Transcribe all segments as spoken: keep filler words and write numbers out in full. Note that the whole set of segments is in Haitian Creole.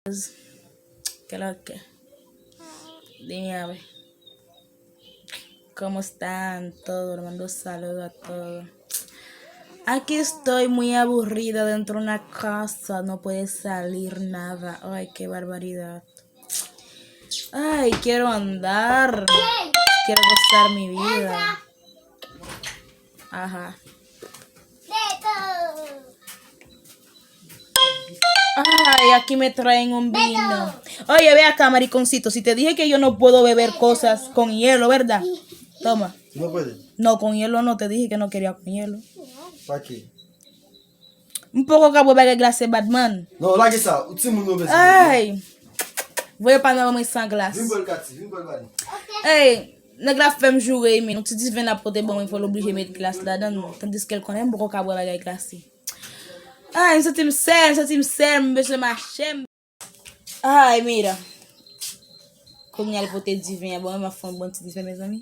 ¿Qué es lo que? Dime a ver. ¿Cómo están todos? Les mando saludos a todos. Aquí estoy muy aburrida dentro de una casa, no puede salir nada. Ay, qué barbaridad. Ay, quiero andar. Quiero gozar mi vida. Ajá. Ay, aquí me traen un vino. Oye, ve acá, mariconcito. Si te dije que yo no puedo beber cosas con hielo, ¿verdad? Toma. No puede. No, con hielo no, te dije que no quería con hielo. ¿Para qué? M poko ka bwè bagay glase, badman. Non, lage sa. Ou timoun yo bezwen. Ay. Voye pa nan mwen san glas. Vin bwè l, Kati, vin bwè l, badi. Ey, nèg la fè m joure, men yon ti diven l ap pote ban mwen, fò l oblije met glas ladan l, tandiske l konnen m poko ka bwè bagay glase. Ay, m santi m sèl, m santi m sèl, m bezwen mache, m Ay, mira. Kounye a l pote diven an ban mwen, m ap fè yon bon ti diven, mezanmi.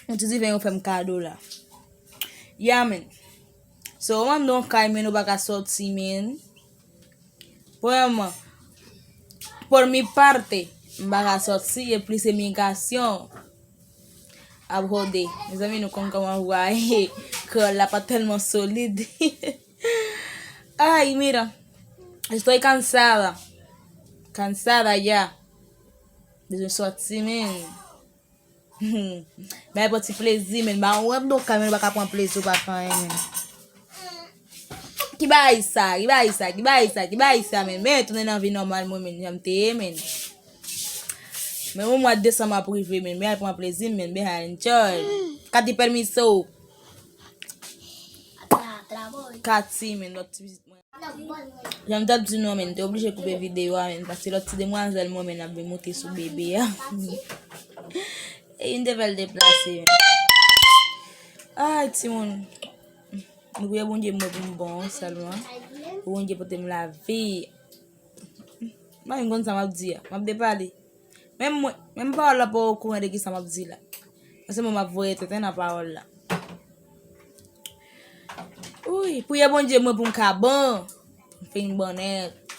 Yon ti diven yo fè m kado la. Ya, men. So, ou mande yon kay, men ou pa ka sòti, men. Premyèman, por mi parte, m pa ka sòti, e plis imigrasyon ap rode. Mezanmi, nou konn kòman w a ye. Kreyòl la pa tèlman solid. Ay, mira. Estoy cansada. Cansada ya. Bezwen sòti, men. Bay pran ti plezi, men. Ba ou ap do kay, men ou pa ka pran plezi, ou pa fè anyen, men. Ki bagay sa, ki bagay sa, ki bagay sa, ki bagay sa, men. Men, tounen nan vi nòmal mwen, men. Jan m te ye, men. Men, yon mwa desanm ap rive, men. Men, al pran plezi, men. Ben, al enjoy. Kati, pèmiso. Kati, men, lòt ti pitit mwen. Jan m t ap di nou an, men, m te oblije koupe videyo a, men, paske lòt ti demwazèl mwen, men, ap vin moute sou bebe a. E m te fè l deplase, men. Ay, timoun. M priye Bondye mwen pou m bon sèlman. Pou Bondye pote m lavi. Mwen menm konn sa m ap di a. M ap depale. Menm mwen, menm pawòl la pa okouran de kisa m ap di la. Paske mwen m ap voye tenten nan pawòl la. Wi, priye Bondye mwen pou m ka bon. Pou m fin bon nèt.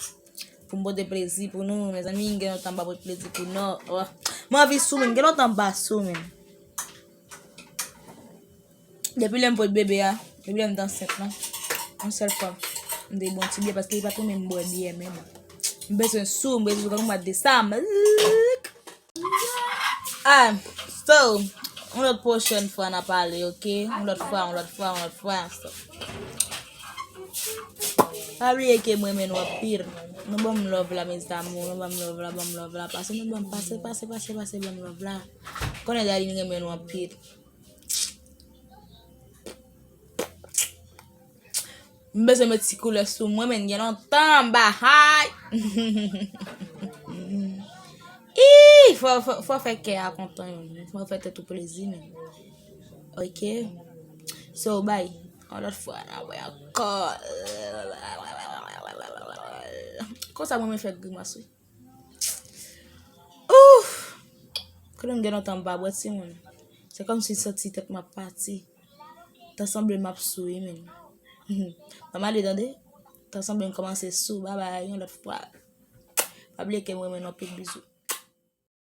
Pou m pote plezi pou nou. Mezanmi, m gen lontan m pa pote plezi pou nou. Oh. M anvi sou, men. M gen lontan m pa sou, men. Depi lè m pran bebe a, depi lè m te ansent lan, yon sèl fwa, m te bwè yon ti byè paske li pa t renmen m bwè byè menm. M bezwen sou, m bezwen sou, tankou mwa desanm. Ah, so, yon lòt pwochèn fwa n a pale, oke? Yon lòt fwa, yon lòt fwa, yon lòt fwa, so. Pa bliye ke m renmen nou anpil. Nou ban m love la, mes amours, nou ban m love la, ban m love la, pase, nou ban m pase, pase, pase, pase, ban m love la. Konnen Darline renmen nou anpil. M bezwen met ti koulè sou mwen, men gen lontan m pa hay. Ih, fò, fò, fò fè kè a kontan, fò fè tèt ou plezi, men. Oke. So, bay. Yon lòt fwa, n a wè ankò. Konsa mwen, mwen fè grimas, wi. Ouf! Kote m gen lontan m pa bwè, timoun. Se kòmsi m santi tèt mwen ap pati. Ta sanble m ap sou, wi, men. Ban m ale, tande. Ta sanble m kòmanse sou. Babay, yon lòt fwa. Pa bliye ke m renmen nou anpil, bizou.